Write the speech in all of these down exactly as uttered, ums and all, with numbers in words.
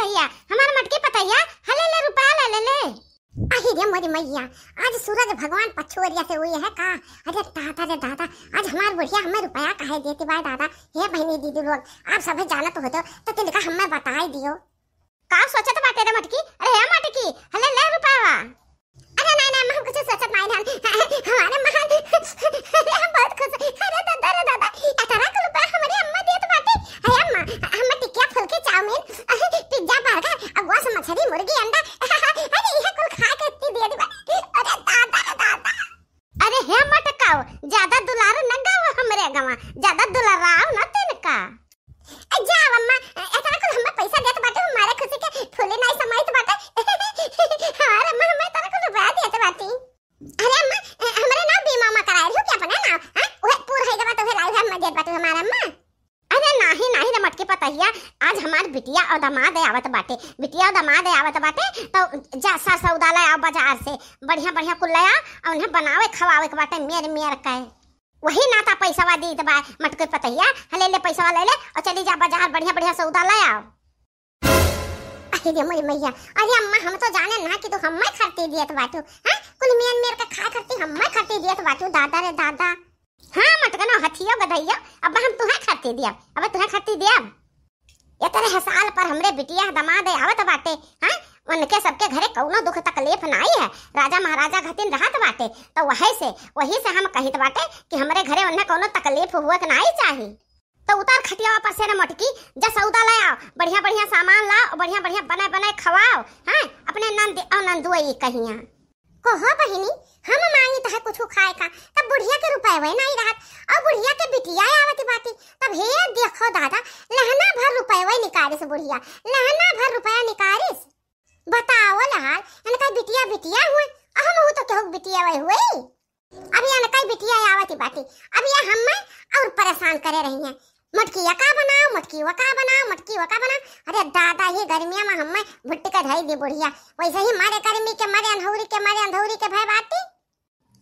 पतैया, हमार मटकी पतैया, हले ले रुपया ले ले ले। अहि रे मोरी मैया, आज सूरज भगवान पछुअरिया से हुई है का? अरे दादा रे दादा, आज हमार बुढ़िया हमें रुपया काहे देती बाय दादा? हे बहिनी दीदी लोग, आप सभे जानत होतो तो तिनका हमें बताई दियो। का सोचत बाटे रे मटकी? अरे हे मटकी, हले ले रुपया। अरे नहीं नहीं अम्मा, हम कुछ सोचत नहीं हन। हमारे अम्मा, अरे हम बहुत खुश। अरे दादा रे दादा, इतना का रुपया हमारी अम्मा देत बाटे। अरे अम्मा, हम टिकिया फुल्की चाउमीन, पिज्जा बर्गर, अगवा से मछली मुर्गी अंडा, अरे इहे कुल खा के इतनी दे दी बाटे। अरे दादा रे दादा। अरे हे मटकाओ, ज्यादा दुलार न गाओ हमरे गवा, ज्यादा दुलाराओ न तिनका। ए, जाओ अम्मा, ए, इतना कुल हमें पैसा देत बाटे, हमारे खुशी के फूले नाई समाइत बाटे। हमार अम्मा हमें इतना कुल रुपया देत बाटी। अरे अम्मा, ए, हमरे नाव बीमा उमा कराए रहो कि अपने नाव, हाँ? उहे पूर है गवा तो उहे लाई है, अम्मा देत बाटे हमार अम्मा। अरे नाही, नाही रे मटकी पतहिया, आज हमार बिटिया और दामाद आवत बाटे, बिटिया और दामाद आवत बाटे, तो जा सा सौदा ले आओ बाजार से, बढ़िया बढ़िया कुल ले आओ और उन्हें बनावे खवावे के बाटे मेर मेर के। वही नाता पैसवा दीत बा मटकी पतहिया, हले ले पैसवा ले ले और चली जा बाजार, बढ़िया बढ़िया सौदा ले आओ। अरे रे मोरी मैया, अरे अम्मा, हम तो जाने ना कि तू हम्मे खर्ची दियत बाटू, हाँ? कुल मेर मेर के खाए खर्ची हम्मे खर्ची दियत बाटू, दादा रे दादा। हाँ मटकनो हथियो गधैया, अब हम तुहे खर्ची दियब, अब तुहे खर्ची दियब। ये तरह साल पर हमरे बिटिया दमाद आवत बाटे, हाँ? उनके सबके घरे कौनो दुख तकलीफ नाई है, राजा महाराजा घतिन रहत बाटे, तो वही से, वही से हम कहित बाटे कि हमरे घरे उन्हें कौनो तकलीफ हुए के नाई चाही। तो उतार खटियावा पर से रे मोटकी, जा सौदा ले आओ, बढ़िया बढ़िया सामान लाओ, बढ़िया बढ़िया बने बने खवाओ, हाँ, अपने नंद और नंदुआ ई कहिया। कहो बहिनी, हम मांगित है कुछ खाए का, तब बुढ़िया के रुपयवे नाई रहत, और बुढ़िया के बिटिया आवत बाटी, तब हे देखो दादा, लहना भर रुपयवे निकालिस बुढ़िया, लहना भर रुपया निकालिस। बताओ लहाल, इनका बिटिया बिटिया हुए, और हम तो केहू बिटिया वही हुए। अब ये अनकई बिटिया आवत ही बाटी, अब ये हम्मे और परेशान करे रही हैं। मटकिया का बनाओ, मटकी वो का बनाओ, मटकी वो का बनाओ। अरे दादा, ये गर्मिया में हम्मे भुट्टी का धई दी बुढ़िया, वैसे ही मारे गर्मी के मारे, अंधौरी के मारे, अंधौरी के भय बाटी।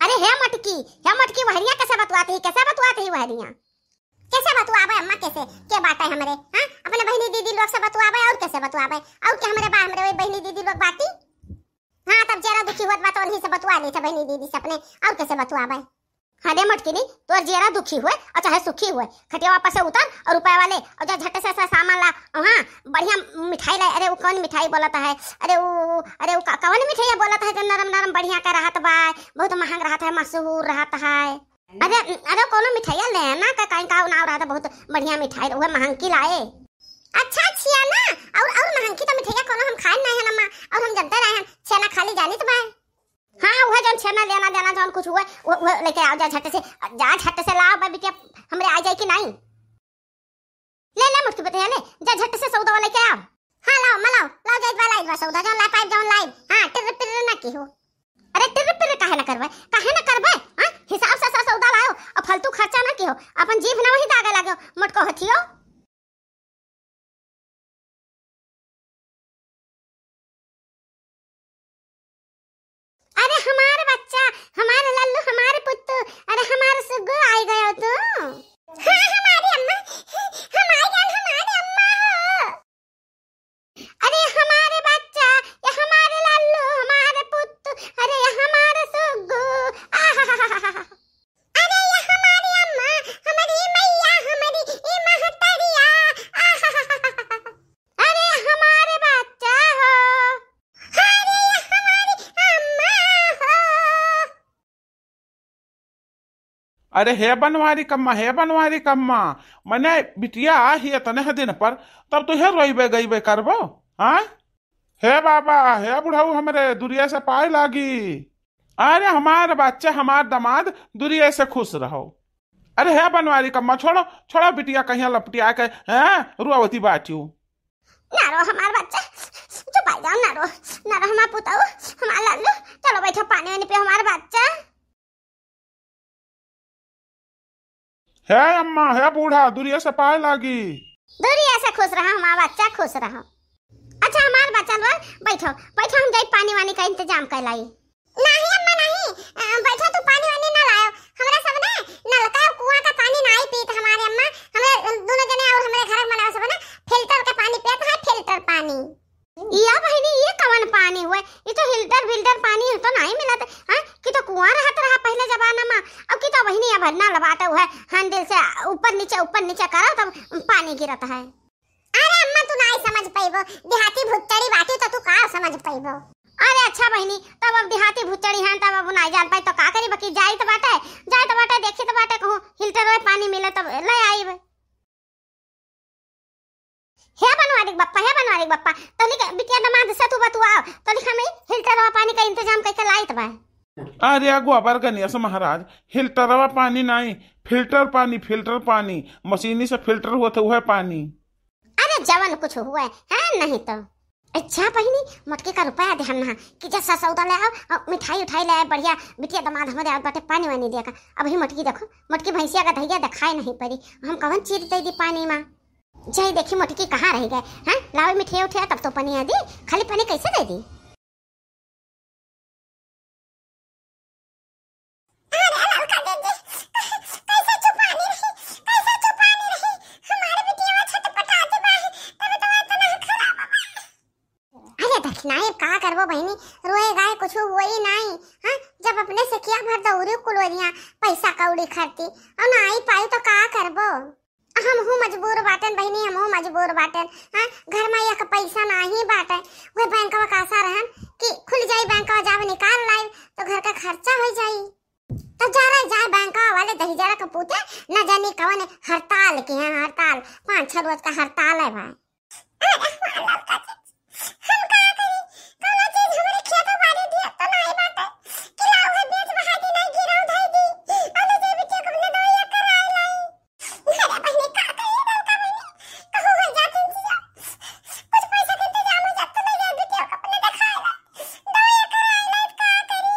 अरे हे मटकी, हे मटकी, वहरिया कैसे बतुआती ही, कैसे बतुआती ही वहरिया? कैसे बतुआबे अम्मा, कैसे? के बाटे हमरे, हाँ? अपने बहिनी दीदी लोग से बतुआबे और कैसे बतुआबे? और के हमरे बा, हमरे वही बहिनी दीदी लोग बाटी? हाँ, तब जेरा दुखी होत बा तो उन्हीं से बतुआ लेत है बहिनी दीदी से अपने, और कैसे बतुआबे? हाँ रे मटकिनी, तोर जेरा दुखी हुए और चाहे सुखी हुए, खटिया पर से उतर और रुपया वाले और जा झट से, से सामान ला। और हाँ, बढ़िया मिठाई ला। अरे वो कौन मिठाई बोलत है? अरे वो, अरे वो का-, कौन मिठाई बोलत है जो नरम नरम बढ़िया का रहत बा, बहुत महंग रहत है, मशहूर रहत है। अरे, अरे कोनो मिठाई ले ना का, कहीं का नाव रहत है, बहुत बढ़िया मिठाई रहुए, महंगी लाए। अच्छा छिया ना, और, और महंगी तो मिठाइया कोनो हम खाए नहीं है ना माँ, और हम जनते रहे हैं, छेना खाली जानित बा। हाँ, वह जौन छेना लेना देना जौन कुछ हुए, वो, वो लेके आओ, जा झट से, जा झट से लाओ, बा बिटिया हमरे आ जाए कि नहीं। ले, ले मुटकी बतिया ले, जा झट से सौदा लेके आओ। हाँ, लाओ, मैं लाओ, लाओ, जाइत बा, लाइब बा सौदा, जौन ला पाइब, जौन लाइब। हाँ, टिर्र पिर्र ना की हो। अरे टिर्र पिर्र काहे ना करबे, काहे ना करबे? हाँ, हिसाब से सा सौदा लाओ, और फालतू खर्चा ना की हो, अपन जीभ ना वही दागे लागो, मोटको हथियो। अरे हमार बच्चा, हमार लल्लू, हमार पुत्तू, अरे हमार सुग्गू आई गयो तू। हाँ हमारी अम्मा, हम आई गए हमारे अम्मा हो। अरे हमारे बच्चा, ये हमारे लल्लू, हमारे पुत्तू, अरे ये हमारे सुग्गू। आहाहाहा। अरे ये हमारी अम्मा, हमारी मैया, हमारी ई महतरिया। आहाहाहा। अरे हमारे बच्चा हो। अरे ये हमारी अम्मा हो। अरे हे बनवारी कम्मा, हे बनवारी कम्मा, मने बिटिया आ ही इतने दिन पर, तब तो हे रोइबे गइबे करबो, हाँ? हे बाबा, हे बुढ़ऊ, हमरे दुरिया से पाए लागी। अरे हमार बच्चा, हमार दामाद, दुरिया से खुश रहो। अरे हे बनवारी कम्मा, छोड़ो, छोड़ो बिटिया, कहिया लपटिया के, हैं, रुआवती बाटियो। ना रो हमार बच्चा, चुप आ जाओ, ना रो, ना रो हमार पुताऊ, हमार लालू, चलो बैठो पानी वानी पियो हमार बच्चा। हे अम्मा, हे बूढ़ा, दुरिया से पाए लागी। दुरिया से खुश रहा हमार बच्चा, खुश रहा। अच्छा हमार बच्चा लोग, बैठो, बैठो, हम जाई पानी वानी का इंतजाम कर लाई। नहीं अम्मा, नहीं, अ, बैठो, तू पानी वानी ना लायो। हमरा सब ने नलका और कुआं का पानी नाई पीत हमारे अम्मा। हमरे दोनों जने और हमरे घर में सब ना फिल्टर का पानी पीत है, फिल्टर पानी। हैंडल से ऊपर नीचे, ऊपर नीचे करो तब पानी गिरत है। अरे अम्मा, तू नाई समझ पइबो, देहाती भुच्चड़ी बाटी तो तू का समझ पइबो। अरे अच्छा बहिनी, तब अब देहाती भुच्चड़ी हैं तब अब नाई जान पाई तो का करी, बाकी जाई तो बाटे, जाई तो बाटे, देखी तो बाटे कहूँ हिल्टर में पानी मिले तब ले आई। हे बनवारी बप्पा, हे बनवारी बप्पा, तनिक बिटिया दमाद से तू बतुआओ, तनिक हम हिल्टरवा पानी का इंतजाम कइके लाइत बा। अरे गोबर गणेश महाराज, हिल्टरवा पानी नाई, फिल्टर पानी, फिल्टर पानी, मशीनी से फिल्टर होत है उहे पानी। अरे जवन कुछ हुए है नहीं तो। अच्छा बहिनी, मोटकी का रुपया देहन ना कि जैसा सौदा ले आओ और मिठाई उठाई ले आए, बढ़िया बिटिया दमाद हमरे आवत बाटे पानी वानी दिया का। अबही मोटकी देखो, मोटकी भैंसिया का धैया देखाई नहीं पड़ी, हम कवन चीज दे दी पानी मा। जाई देखी मोटकी कहाँ रह गए। हाँ, लावे मिठिया उठिया तब तो पनिया दी, खाली पानी कैसे दे दी? अरे ललका दीदी, कैसे चुपानी रही, कैसे चुपानी रही? हमारे बिटिया छटपटाती बा, तब तो इतना खराब बा। अरे दखिनाही का करबो बहिनी, रोए गाए कुछ होई नाई। हाँ, जब अपने से किया भर दौरी कुलोरिया पैसा कौड़ी खर्ची और ना आई पाई तो का करबो? हमहू मजबूर बाटेन बहिनी, हमहू मजबूर बाटेन। हाँ, घर में एक पैसा नाही बाटे। वह बैंकवा का आशा रहन कि खुल जाई बैंकवा, जावे निकाल लाई तो घर का खर्चा हो जाई। तो जरा जाए बैंकवा वाले दही जरा के पूछे, न जानी कवन हड़ताल की है, हड़ताल, पाँच छह रोज का हड़ताल है भाई। अरे हमार ललका चीज, हम का करी? कौनो चीज हमरे खेतो बाड़ी दिया तो नाई बाटे कि लाओ है बेच बहा दी, नाई गिराओ धई दी। अरे जे बिटिया को अपने दवाइया कराए लाई। अरे बहिनी का करी ललका बहिनी, कहूँ है जातिन जिया, कुछ पैसा के इंतजाम हो जात तो ले जाए बिटिया को अपने देखाए ला, दवाइया कराए लाई, का करी?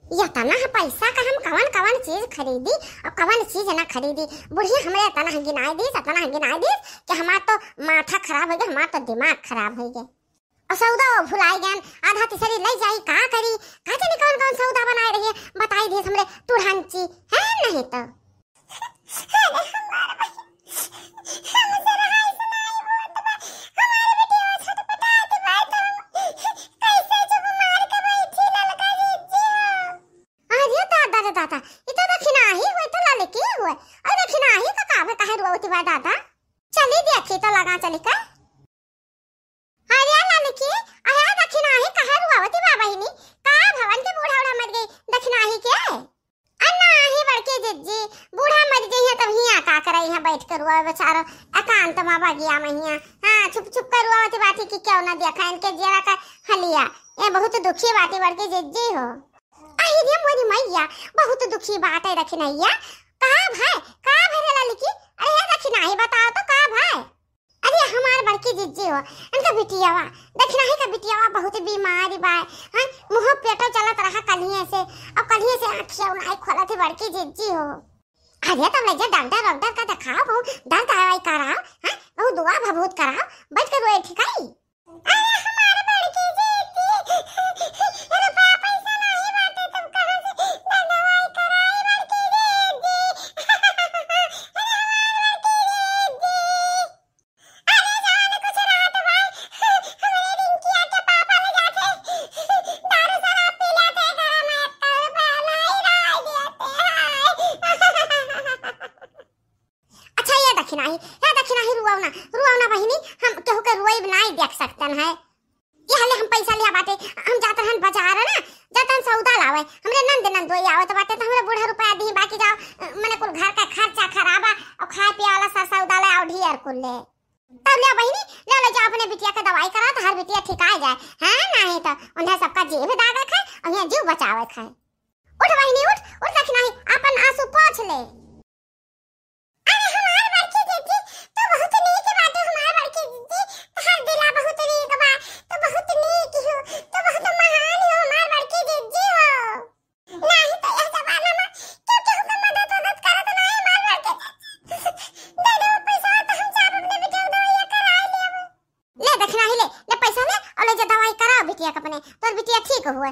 या तना है पैसा का हम कवन कवन चीज खरीदी और कवन चीज ना खरीदी। बुढ़िया हमरे तना है गिनाए दीस, तना है गिनाए दीस कि हमार तो माथा खराब हो गया, हमार तो दिमाग खराब हो गया। और सौदा वो भुलाई गयन, आधा तिसरी ले जाई का करी, का जाने कवन कवन सौदा बनाए रही है, बताई दीस हमरे टुढ़ंची है नहीं तो। अरे हमार बहिन, हमसे रहाई से नाई होत बा। हमार बिटिया छटपटात बा, तो हम कैसे चुप मार के बैठी ललका जिज्जी हो? अरे दादा रे दादा, ई तो दखिनाही होई तो ललकी होई। अरे दखिनाही का काहे, काहे रोवत बा दादा? चली देखी तो लगा चली का। अरे ललकी, अरे दखिनाही काहे रुआवती बा बहिनी? का भवन के बूढ़ा उढ़ा मर गई दखिनाही के? आ नाही बड़की जिज्जी, बूढ़ा मर गई है तब हियाँ का करे, यहाँ बैठ के रुआ बेचारो एकांत मा बगिया में हियाँ। हाँ, छुप छुप के रुआवती बाटी कि क्यों ना देखा इनके जियरा का हलिया। ये बहुत दुखी बाटी बड़की जिज्जी हो। अहि रे मोरी मैया, बहुत दुखी बाटे दखिनैया। का भाई, का भरे ललकी? अरे ये दखिनाही बताओ तो का भाई? अरे हमार बड़की जिज्जी हो, इनका बिटियावा, दखिनाही का बिटियावा बहुत बीमारी बा। हाँ, मुँह पेटो चलत रहा कलिए से, अब कलिए से आँखिया नाई खोलत है बड़की जिज्जी हो। अरे तब ले जा डॉक्टर वॉक्टर का दिखाओ, बहुत दर्द दवाई कराओ, हाँ, बहुत दुआ भभूत कराओ, बैठ के रोए ठिकाई। अरे हमार बड़की जिज्जी, रुपया पैसा नाही बाटे, तब कहाँ से दवाई कराई बड़की जिज्जी? अरे हमार बड़की जिज्जी। अरे जवन कुछ रात भाई, हमरे रिंकिया के पापा ले जाके दारू शराब पी लेते, घर में एक रुपया नाही रह देते हैं। अच्छा, ये दखिनाही, ये दखिनाही, रुआओ ना, रुआओ ना बहिनी, हम केहू के रुआई नाई देख सकतन है। ये हले हम पैसा लिया बाटे, हम जात रहन बाजार ना, जात रहन सौदा लावे, हमरे नंद नंदोई आवत बाटे, तो हमरे बूढ़ा रुपया दी, बाकी जाओ, अ, मने कुल घर का खर्चा खराबा, और खाए पिए वाला सर सौदा ले आओ ढेर कुल ले। तब ले बहिनी, ले ले जाओ अपने बिटिया के दवाई करा, तो हर बिटिया ठिकाए जाए, हाँ, नहीं तो उन्हें सबका जीव दाग रखे और यहाँ जीव बचावे खाए। उठ बहिनी, उठ, उठ, दखिनाही, अपन आंसू पोंछ ले। अरे हमार बड़की जिज्जी, तू बहुत नीक बाटू हमार बड़की जिज्जी, तोहार दिला बहुत नीक बा, तू बहुत नीक हो, तू बहुत महान हो हमार बड़की जिज्जी हो। नाही तो यह जमाना में क्यों केहू के मदद उदद करत नाही हमार बड़की जिज्जी। दे दे वो पैसा तो हम जाब अपने बिटिया के दवाइया कराए लेब। ले दखिनाही ले, ले पैसा ले और ले जा दवाई कराओ बिटिया के अपने, तोर बिटिया ठीक हुए।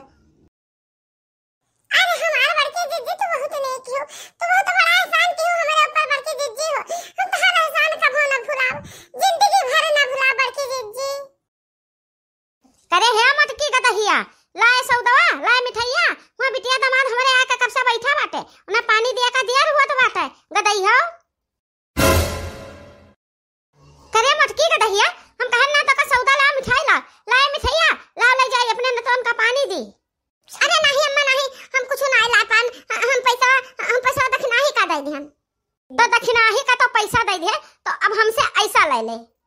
अरे हमार बड़की जिज्जी, तू बहुत नेक हो, तू बहुत बड़ा एहसान कियो हमरे ऊपर बड़की जिज्जी हो। हम तोहार एहसान कभो ना भुलाब, जिंदगी भर ना भुलाब बड़की जिज्जी। करे हे मोटकी गदहिया, लाए सौदवा, लाए मिठाइया, वहाँ बिटिया दामाद हमरे आके कब से बैठा बाटे, उन्हें पानी दिया का दिया हुआ तो बाटे। गदई हो। करे मोटकी गदहिया, हम कहन ना तो का सौदा ला, मिठाई ला, लाए मिठाइया, ला ले जाई अपने नतोन का पानी दी। अरे नहीं अम्मा नहीं, हम कुछ ना ला पान, हम पैसा, हम पैसा दक्षिणा ही का दे दिहन। तो दक्षिणा ही का तो पैसा दे दिए, तो अब हमसे ऐसा ले ले।